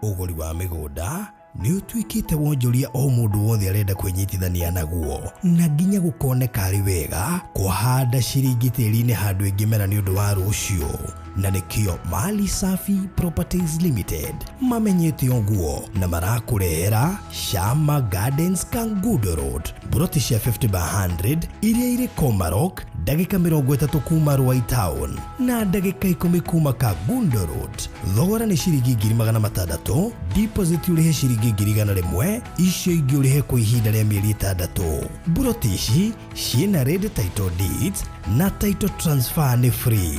Ũgũri wa mĩgũnda nĩ ũtuĩkĩte wonjoria o mũndũ wothe arenda kwĩnyitithania naguo, na nginya gũkoneka arĩ wega kũhanda ciringi tĩri-inĩ handũ ĩngĩmera nĩ ũndũ wa rũciũ. Na nĩkĩo Mali Safi Properties Limited mamenyete ũguo na marakũrehera Shama Gardens, Kangundo Road, mburoti cia 50 by 100 iria irĩ Komarok, ndagĩka 30 kuma Ruai Town na ndagĩka 10 kuma Kangundo Road. Thogora nĩ ciringi 600,000, deposit ũrĩhe ciringi 100,000, icio ingĩ ũrĩhe kwa ihinda rĩa mĩeri 6. Mburoti ici ciĩna ready title deeds na title transfer nĩ free.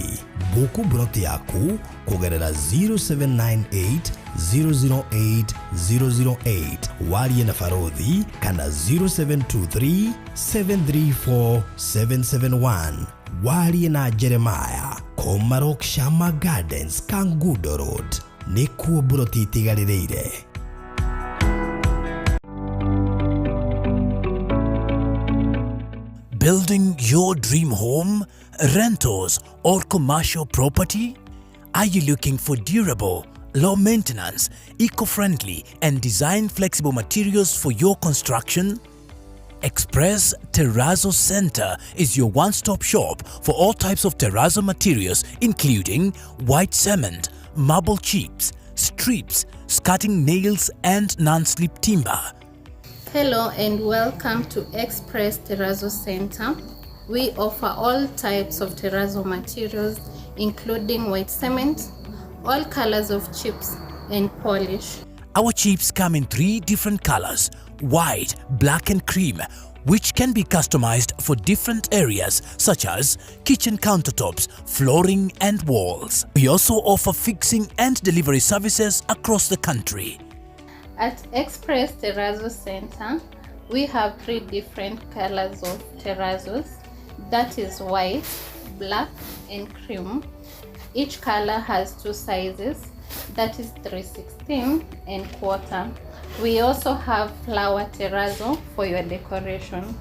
Buku mburoti yaku kũgerera 0798 008 008, warie na barothi, kana 0723 734 771, warie na Jeremiah. Komarok, Shama Gardens, Kangundo Road, nĩkuo mburoti itigarĩrĩire. Building your dream home, rentals, or commercial property? Are you looking for durable, low maintenance, eco friendly, and design flexible materials for your construction? Express Terrazzo Center is your one stop shop for all types of terrazzo materials, including white cement, marble chips, strips, skirting nails, and non slip timber. Hello and welcome to Express Terrazzo Center. We offer all types of terrazzo materials, including white cement, all colors of chips, and polish. Our chips come in three different colors: white, black, and cream, which can be customized for different areas such as kitchen countertops, flooring, and walls. We also offer fixing and delivery services across the country. At Express Terrazzo Center, we have three different colors of terrazzos, that is white, black, and cream. Each color has two sizes, that is 3/16 and quarter. We also have flower terrazzo for your decoration.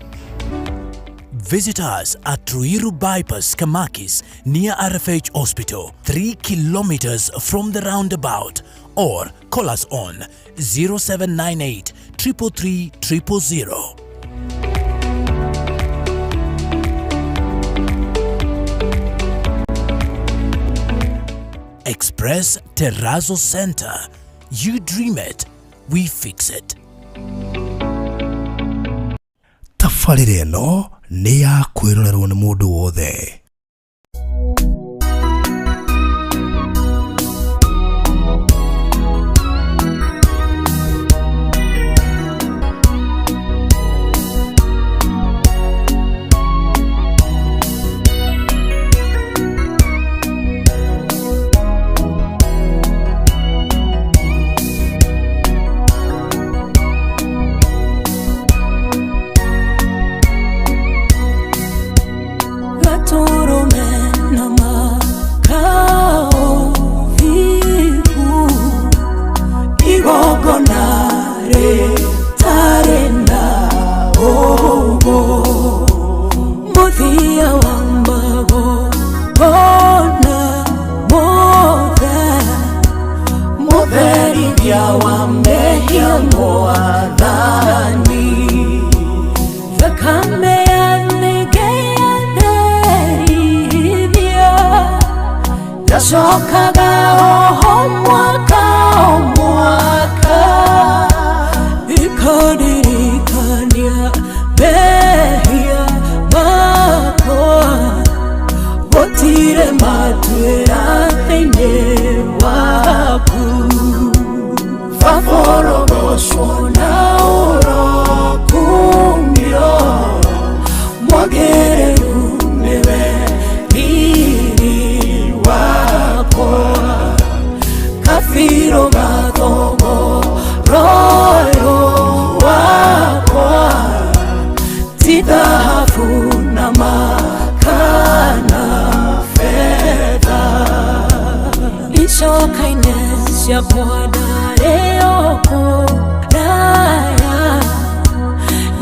Visit us at Ruiru Bypass, Kamakis, near RFH Hospital, 3 kilometers from the roundabout, or call us on 0798 333 000. Express Terrazzo Center. You dream it, we fix it. Tabarĩra ĩno nĩ ya kwĩrorerwo nĩ mũndũ wothe. Gatũrũme na makaũthingu, igongona rĩtarĩ na ũũgũ, mũthia wa magongona mothe, mũtherithia wa mehia, Mwathani, thakame ya nĩngĩ yatherithia, yacokaga oho mwaka o mwaka, ĩkandirikania mehia makwa, gũtirĩ matuĩra thĩinĩ waku. Baba. Faforogocwo na ũrokumio mwagĩrĩru nĩwe riri wakwa kabirũ gathogo royo wakwa ti thahabu na makana fedha icokaine ciakwa ndarĩ o kũraya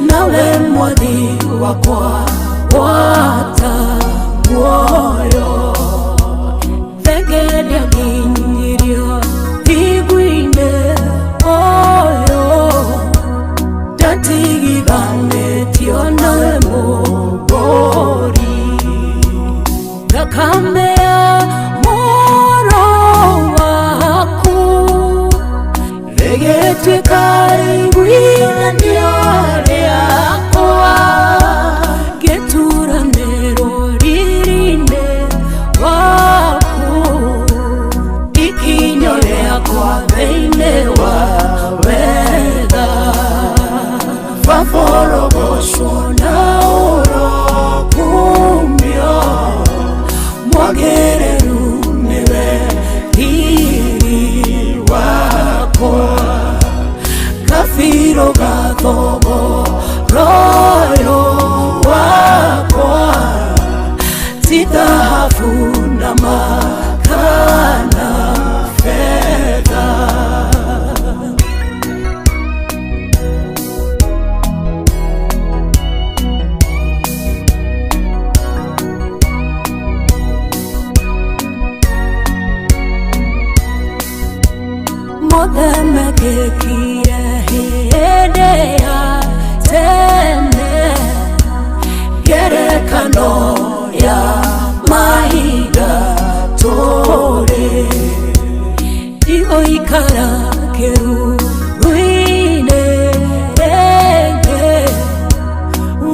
nawe mwathi wakwa gwata muoyo thenge ndĩakinyirio thingu-inĩ ũyũ ndatigithanĩtio nawe mũgũri thakame ya mũrũ waku rĩgĩtuĩka rĩiguithanio rĩakwa ngĩturanĩrwo riri-inĩ waku ikinyo rĩakwa thĩinĩ wa wega faforogocwo na ũrokumio mwagĩrĩru nĩwe riri wakwa kabirũ gathogo royo wakwa ti thahabu na makana fedha. Mothe mekĩkire hĩndĩ ya tene ngerekano ya mahinda tũrĩ igũikara kĩruru-inĩ rĩngĩ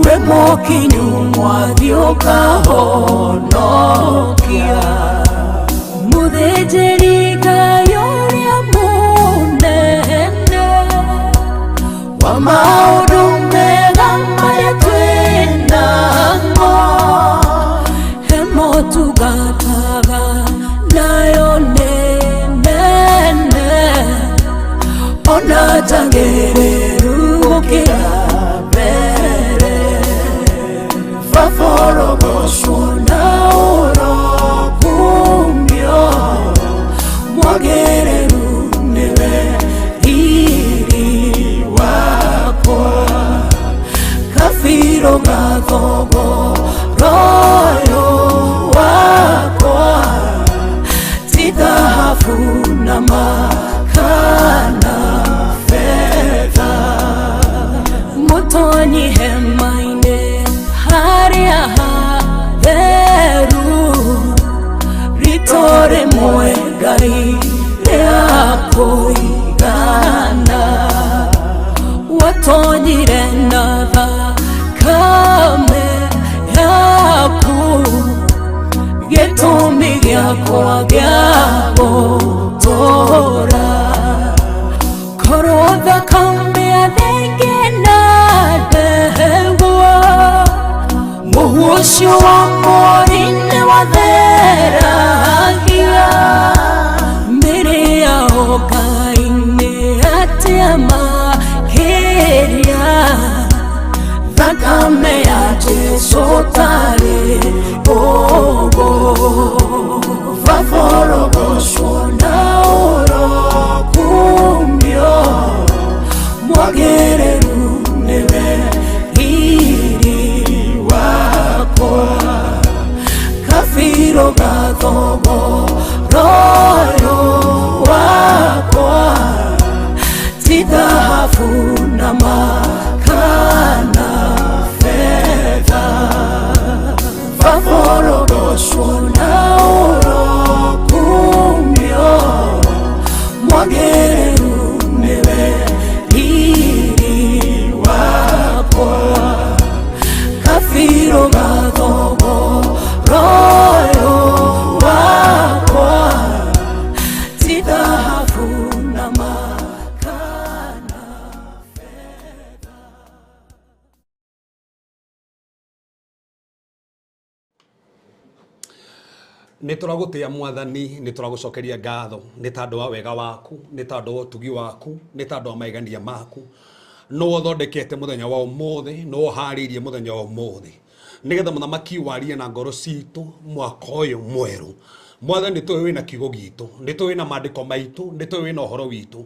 wĩ mũkinyu mwathi ũkahonokia mũthĩnjĩri Ngai ũrĩa mũnene wa maũndũ mega marĩa twĩnamo he motungataga nayo nĩ mene ona njagĩrĩru gũkĩra mbere faforogocwo na ũrokumio mwagĩrĩru nĩwe riri wakwa kabirũ gathogo royo wakwa ti thahabu na makana fedha mũtonyi hema-inĩ harĩa hatheru rito rĩmwe Ngai rĩa kũigana watonyire na thakame yaku gĩtũmi gĩakwa gĩa gũtũũra korwo thakame ya thenge na ndegwa mũhu ũcio wa mwori nĩ watheragia mĩrĩ yao Ngai nĩ atĩa makĩria thakame ya Jesũ tarĩ ũguo faforogocwo na ũrokumio mwagĩrĩru nĩwe riri wakwa kabirũ gathogo royo wakwa ti thahabu na makana fedha faforogocwo na ũrokumio mwagĩrĩru nĩwe riri wakwa kabirũ gathogo royo wakwa ti thahabu na makana. Nĩ tũragũtĩa Mwathani, nĩ tũragũcokeria ngatho nĩ tondũ wa wega waku, nĩ tondũ wa ũtugi waku, nĩ tondũ wa maigania maku. Nĩwe ũthondekete mũthenya wa ũmũthĩ, nĩwe ũharĩirie mũthenya wa ũmũthĩ nĩgetha mũthamaki warie na ngoro citũ mwaka ũyũ mwerũ. Mwathani, nĩ tũĩ wĩna kiugo gitũ, nĩ tũĩ wĩna maandĩko maitũ, nĩ tũĩ wĩna ũhoro witũ.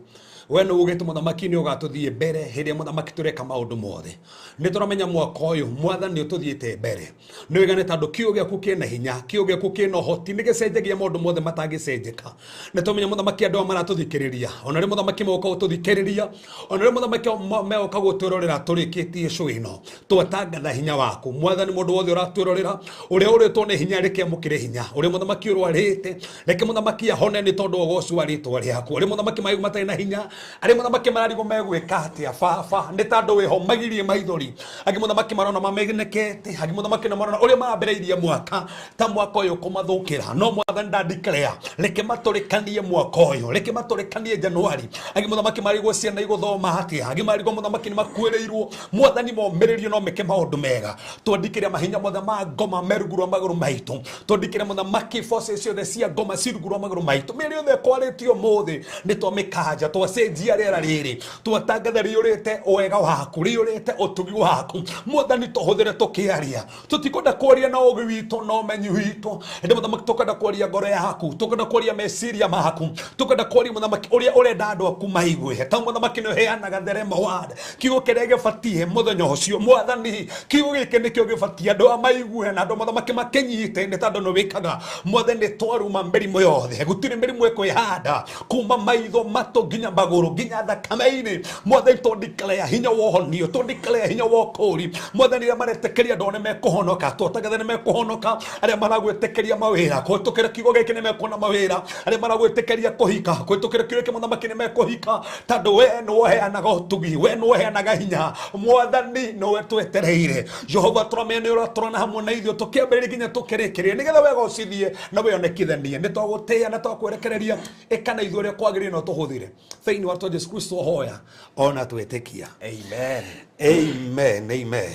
We nĩ ugĩte mũthamaki nĩ ũgatũthiĩ mbere hĩndĩ ĩrĩa mũthamaki tũreka maũndũ mothe. Nĩ tũramenya mwaka ũyũ Mwathani nĩ ũtũthiĩte mbere. Nĩ wĩgane tondũ kiugo gĩaku kĩna hinya, kiugo gĩaku kĩna ũhoti, nĩ gĩcenjagia maũndũ mothe matangĩcenjeka. Nĩ tũmenya mũthamaki andũ aya maratũthikĩrĩria, ona rĩrĩa mũthamaki moka gũtũthikĩrĩria, ona rĩrĩa mũthamaki megoka gũtwĩrorera tũrĩkĩtie show ĩno, twatangatha hinya waku Mwathani. Mũndũ wothe ũratwĩrorera, ũrĩa ũrĩtwo nĩ hinya, reke amũkĩre hinya. Ũrĩa mũthamaki ũrwarĩte, reke mũthamaki ahone nĩ tondũ wa ũgoci wa rĩtwa rĩaku. Ũrĩa mũthamaki maigua matarĩ na hinya, arĩa mũthamaki mararigwo megwĩka atĩa, baba nĩ tondũ wĩho magirie maithori. Angĩ mũthamaki marona mamenekete, angĩ mũthamaki na marona ũrĩa marambĩrĩirie mwaka ta mwaka ũyũ kũmathũkĩra, no Mwathani ndandikrea, reke matũrĩkanie mwaka ũyũ, reke matũrĩkanie Januari. Angĩ mũthamaki marigwo ciana igũthoma atĩa, angĩ marigwo mũthamaki nĩ makuĩrĩirwo. Mwathani, momĩrĩrio no meke maũndũ mega. Twandikĩre mahinya mothe ma ngoma me rungu rwa magũrũ maitũ. Twandikĩre mũthamaki forces ciothe cia ngoma ci rungu rwa magũrũ maitũ. Mĩario yothe ĩkwarĩtio ũmũthĩ nĩ twamĩkanja, twacenjia rĩera rĩrĩ, twatangatha rĩiyũrĩte wega waku, rĩiyũrĩte ũtugi waku. Mwathani, tũhũthĩre tũkĩaria. Tũtikwenda kwaria na ũgĩ witũ na ũmenyi witũ, ĩndĩ mũthamaki tũkwenda kwaria ngoro yaku, tũkwenda kwaria meciria maku, tũkwenda kwaria mũthamaki ũrĩa ũrenda andũ aku maigue. Ta mũthamaki nĩ ũheanaga the rhema word, kiugo kĩrĩa gĩbatiĩ mũthenya ũcio. Mwathani, kiugo gĩkĩ nĩkĩo gĩbatiĩ andũ aya maigue na andũ mũthamaki makĩnyite, nĩ tondũ nĩ wĩkaga. Mwathani, twaruma mĩrimũ yothe, gũtirĩ mĩrimũ ĩkwĩhanda kuma maitho, matũ, nginya magũrũ, nginya thakame-inĩ. Mwathani, twandikarea hinya wa ũhonio, twandikarea hinya wa ũkũũri. Mwathani, arĩa maretĩkĩria andũ nĩ mekũhonoka, twatangatha nĩ mekũhonoka. Arĩa maragwĩtĩkĩria mawĩra kũhĩtũkĩra kiugo gĩkĩ nĩ mekuona mawĩra. Arĩa maragwĩtĩkĩria kũhika kũhĩtũkĩra kiugo gĩkĩ, mũthamaki, nĩ mekũhika, tondũ we nĩwe ũheanaga ũtugi, we nĩwe ũheanaga hinya. Mwathani, nĩwe twetereire. Jehova, tũramenya nĩ ũratũrana hamwe na ithuĩ tũkĩambĩrĩria nginya tũkĩrĩkĩrĩria, nĩgetha wega ũcithie na wĩonekithanie. Nĩ twagũtĩĩa na twakwerekereria, ĩka na ithuĩ ũrĩa kwagĩrĩire na ũtũhũthĩre thĩinĩ wa twa Jesu Kristo hoya ona twĩtĩkia. Amen. Amen, amen.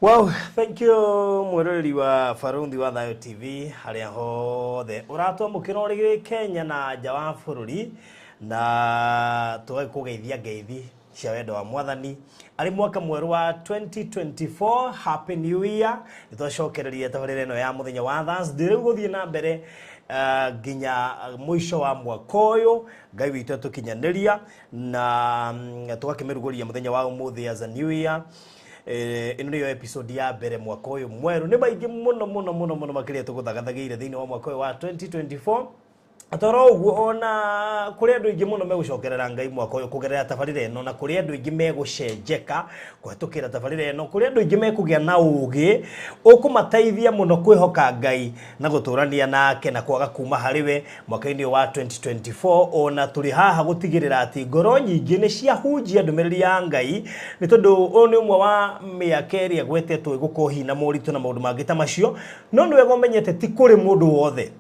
Wow, thank you mwĩroreri wa Barũthi wa Thayo TV harĩa hothe ũratwamũkĩra ũrĩ Kenya na nja wa bũrũri, na tũgagĩkũgeithia ngeithi cia wendo wa Mwathani arĩ mwaka mwerũ wa 2024. Happy New Year! Nĩ twacokereria tabarĩra ĩno ya mũthenya wa Thursday rĩu gũthiĩ na mbere nginya mũico wa mwaka ũyũ Ngai witũ atũkinyanĩria, na tũgakĩmĩrugũria mũthenya wa ũmũthĩ as a new year. Ĩno nĩyo episode ya mbere mwaka ũyũ mwerũ. Nĩ maingĩ mũno mũno mũno mũno makĩria tũgũthagathagĩire thĩinĩ wa mwaka ũyũ wa 2024. Toro ũguo ona kũrĩ andũ aingĩ mũno megũcokerera Ngai mwaka ũyũ kũgerera tabarĩra ĩno, na kũrĩ andũ aingĩ megũcenjeka kũhetũkĩra tabarĩra ĩno, kũrĩ andũ aingĩ mekũgĩa na ũgĩ ũkũmateithia mũno kwĩhoka Ngai na gũtũrania nake na kwaga kuma harĩ we mwaka-inĩ ũyũ wa 2024. Ona tũrĩ haha gũtigĩrĩra atĩ ngoro nyingĩ nĩ ciahunjia ndũmĩrĩri ya Ngai, nĩ tondũ ũyũ nĩ ũmwe wa mĩaka ĩrĩa ĩgwetetwo ĩgũkorwo hihi na moritũ na maũndũ mangĩ ta macio, no nĩ wega ũmenyete ti kũrĩ mũndũ wothe.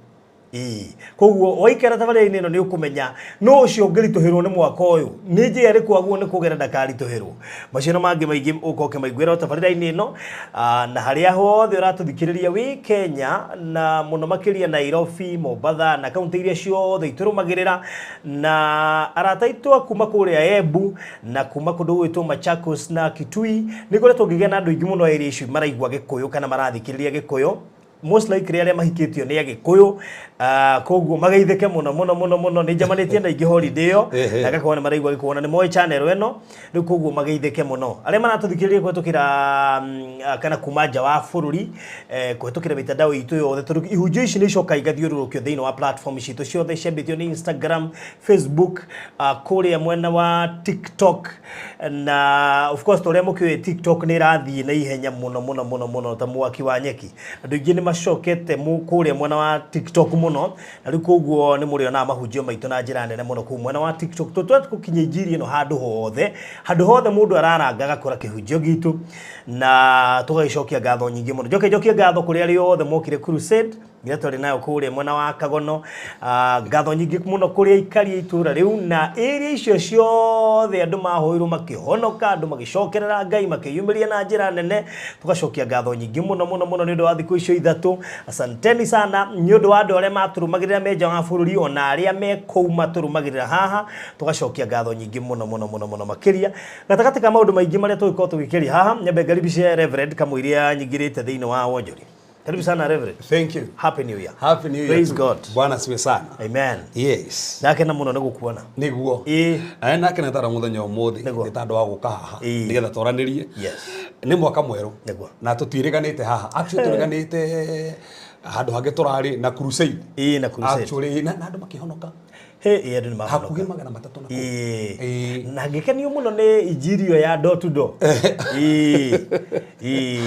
Ĩĩ, koguo waikara tabarĩra-inĩ ĩno nĩ ũkũmenya no ũcio ũngĩritũhĩrwo nĩ mwaka ũyũ, nĩ njĩra ĩrĩkũ aguo nĩ kũgera ndakaritũhĩrwo. Macio na mangĩ maingĩ ũkorwo ũkĩmaiguĩra o tabarĩra-inĩ ĩno. Na harĩa hothe ũratũthikĩrĩria wĩ Kenya, na mũno makĩria Nairobi, Mombatha na kaunti iria ciothe itũrũmagĩrĩra, na arata aitũ a kuma kũrĩa Embu na kuma kũndũ gwĩtwo Machakos na Kitui, nĩ ngoretwo ngĩgĩa na andũ aingĩ mũno area icio maraigua Gĩkũyũ kana marathikĩrĩria Gĩkũyũ, most likely arĩa mahikĩtio nĩ Agĩkũyũ. Koguo mageithĩke mũno mũno mũno mũno. Nĩ njamanĩtie na aingĩ holiday ĩyo na ngakorwo nĩ maraigua Gĩkũyũ na nĩ moĩ channel ĩno rĩu, koguo mageithĩke mũno. Arĩa maratũthikĩrĩria kũhetũkĩra kana kuma nja wa bũrũri kũhetũkĩra mĩtandao itũ yothe, tondũ ihunjio ici nĩ icokaga igathiũrũrũkio thĩinĩ wa platform citũ ciothe ciambĩtio nĩ Instagram, Facebook, kũrĩa mwena wa TikTok, na of course ta ũrĩa mũkĩũĩ, TikTok nĩ ĩrathiĩ na ihenya mũno mũno mũno mũno ta mwaki wa nyeki. Andũ aingĩ nĩ macokete kũrĩa mwena wa TikTok mũno, na rĩu koguo nĩ mũrĩonaga mahunjio maitũ na njĩra nene mũno kũu mwena wa TikTok. Tũtwete gũkinyia injiri ĩno handũ hothe, handũ hothe mũndũ araranga agakora kĩhunjio gitũ, na tũgagĩcokia ngatho nyingĩ mũno. Njoke njokie ngatho kũrĩ arĩa othe mokire crusade. Iria twarĩ nayo kũrĩa mwena wa Kagono. Ngatho nyingĩ mũno kũrĩ aikari a itũra rĩu na area icio ciothe, andũ mahoirwo makĩhonoka, andũ magĩcokerera Ngai, makĩyumĩria na njĩra nene. Tũgacokia ngatho nyingĩ mũno mũno mũno nĩ ũndũ wa thikũ icio 3. Asanteni sana nĩ ũndũ wa andũ arĩa matũrũmagĩrĩra me nja wa bũrũri, ona arĩa me kũu matũrũmagĩrĩra haha. Tũgacokia ngatho nyingĩ mũno mũno mũno mũno makĩria. Gatagatĩ ka maũndũ maingĩ marĩa tũgĩkorwo tũgĩkĩria haha, nyambe ngaribishe Reverend kamũiria nyingĩrĩte thĩinĩ wa wonjoria. Karibu sana, Reverend. Thank you. Happy New Year. Happy New Year Praise too. God. Bwana asifiwe sana. Amen. Yes. Ndakena mũno nĩ gũkuona. Niguo. Ĩĩ. Na nakena tara muthenya umuthi. Nĩguo. Nĩ tondũ wa gũka haha Ĩĩ. nĩgetha twaranĩrie. Yes. Nĩ mwaka mwerũ. Nĩguo. Na tũtiĩrĩganĩte haha. Actually tũrĩganĩte handũ hangĩ tũrarĩ na crusade. Ĩĩ, na crusade. Actually na andũ makĩhonoka. He, ĩĩ, andũ nĩ mahonoka. Hakuhĩ 300 na kũu. Ĩĩ. Ĩĩ. Na ngĩkenio mũno nĩ injiri ĩyo ya door to door. Ĩĩ. Ĩĩ.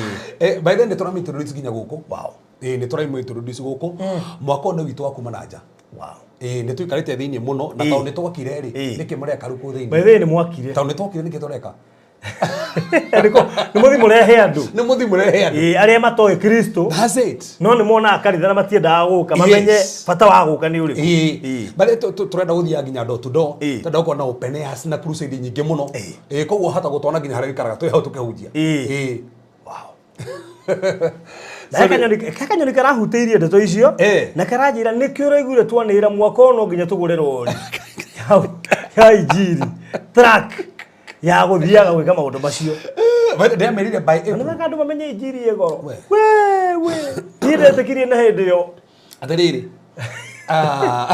By then nĩ tũramĩ nginya gũkũ. Wow. Ĩĩ, nĩ tũramĩ introduce gũkũ. Mwaka ũyũ nĩ witũ wa kuma na nja. Wow. Ĩĩ, nĩ tũikarĩte thĩinĩ mũno na Ĩĩ. tondũ nĩ twakire rĩ, Ĩĩ. nĩkĩ mũreka rĩu kũu By thĩinĩ? the way, nĩ mwakire. Tondũ nĩ twakire, nĩkĩ tũreka? Nĩ mũthi mũrehe andũ. Nĩ mũthi mũrehe andũ. Ĩĩ, arĩa matoĩ Kristo That's it. no nĩ monaga kanitha na matiendaga gũka mamenye Yes. bata wa gũka nĩ ũrĩkũ. Ĩĩ. Ĩĩ. But tũrenda gũthiaga nginya door to door. Ĩĩ. Tũrenda gũkorwo na open airs na crusade nyingĩ mũno. Ĩĩ. Ĩĩ, koguo hata gũtwana nginya harĩa wĩikaraga twĩ hau tũkĩhunjia. Ĩĩ. Ĩĩ. Wow. Na he kanyoni karahutĩirie ndeto icio Eh. na karanjĩra nĩkĩo ũraiguire twanĩrĩra mwaka ũyũ no nginya tũgũre rori ya injiri, truck ya gũthiaga gwĩka maũndũ macio. By the ndĩamerire by April. Nĩwega andũ mamenye injiri ĩ goro. We. We niĩ ndetĩkirie na hĩndĩ ĩyo. Atĩrĩrĩ. Ah.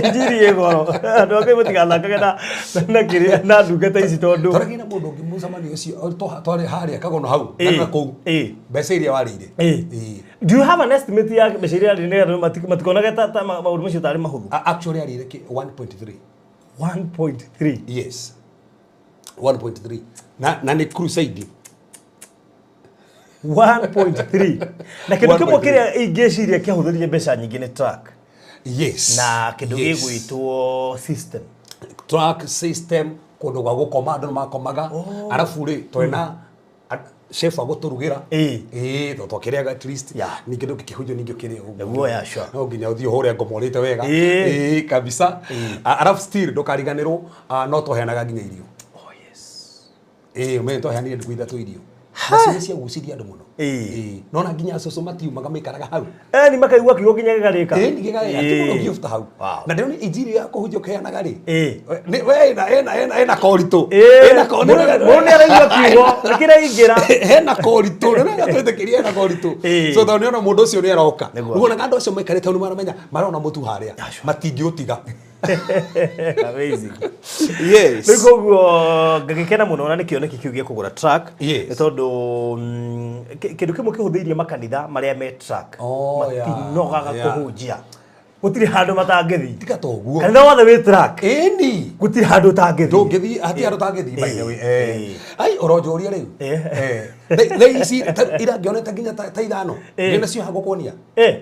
Injiri ĩ goro, andũ a Ngai mũtigathakage na kĩrĩa na ndungata ici tondũ Twarĩ na mũndũ ũngĩ mũcemanio ũcio twarĩ harĩa Kagono hau Ĩĩ. na kũu. Ĩĩ. Mbeca iria warĩire. Ĩĩ. Ĩĩ. Do you have an estimate ya mbeca iria arĩ nĩgetha matikonage ta maũndũ macio tarĩ mahũthũ? Actually arĩire 1.3. 1.3? Yes. 1.3. Na nĩ crusade. 1.3, na kĩndũ kĩmwe 1.3. kĩrĩa ingĩciria kĩahũthĩrire mbeca nyingĩ nĩ truck Yes. na kĩndũ Yes. gĩgwĩtwo system. Truck system, kũndũ gwa gũkoma, andũ nĩ makomaga, arabu rĩ twena chef agũtũrugĩra. Ĩĩ. Ĩĩ, tondũ twakĩrĩaga at least. Yeah. Ningĩ ndũngĩkĩhunjio ningĩ ũkĩrĩa ũguo. Nĩguo, yeah, sure. No nginya ũthiĩ ũhũre ngomorĩte wega. Ĩĩ. Ĩĩ, kabisa. Arabu still ndũkariganĩrwo, no twaheanaga nginya irio. Oh yes. Ĩĩ, ũmenye twaheanire ndukũ 3 irio nacio nĩ ciagucirie andũ mũno. Ĩĩ. Ĩĩ. Nona nginya cũcũ matiumaga, maikaraga hau. Eni makaigua kiugo nginya gĩkarĩka. Ĩĩ, ningĩ ati mũndũ ũngĩũbuta hau. Wow. Na ndĩrona injiri ya kũhunjia ũkĩheanaga rĩ, Ĩĩ. we ĩna koritũ. Ĩĩ. Ĩna Mũndũ nĩ araigua kiugo nĩkĩraingĩra. Hena koritũ, nĩrega twĩtĩkĩrie hena koritũ. Ĩĩ. So tondũ nĩona mũndũ ũcio nĩ aroka. Nĩguo. Rĩu ona andũ acio maikarĩte hau nĩ maramenya marona mũtu harĩa, matingĩũtiga. Amazing. Yes. Rĩu koguo ngagĩkena mũno na nĩ kĩoneki kĩu gĩa kũgũra truck. Yes. Nĩ tondũ kĩndũ kĩmwe kĩhũthĩirie makanitha marĩa me truck, Oh, yeah. matinogaga kũhunjia, gũtirĩ handũ matangĩthiĩ. Tiga ta ũguo. Kanitha wothe wĩ truck, Ĩni. gũtirĩ handũ ũtangĩthiĩ. Ndũngĩthiĩ hatirĩ handũ ũtangĩthiĩ, by the way. Ĩĩ. Ai, ũronjũria rĩu. Ĩĩ. Thaa ici ira ngĩonete nginya ta 5. Ĩĩ. Ndĩ nacio haha ngũkuonia. Ĩĩ.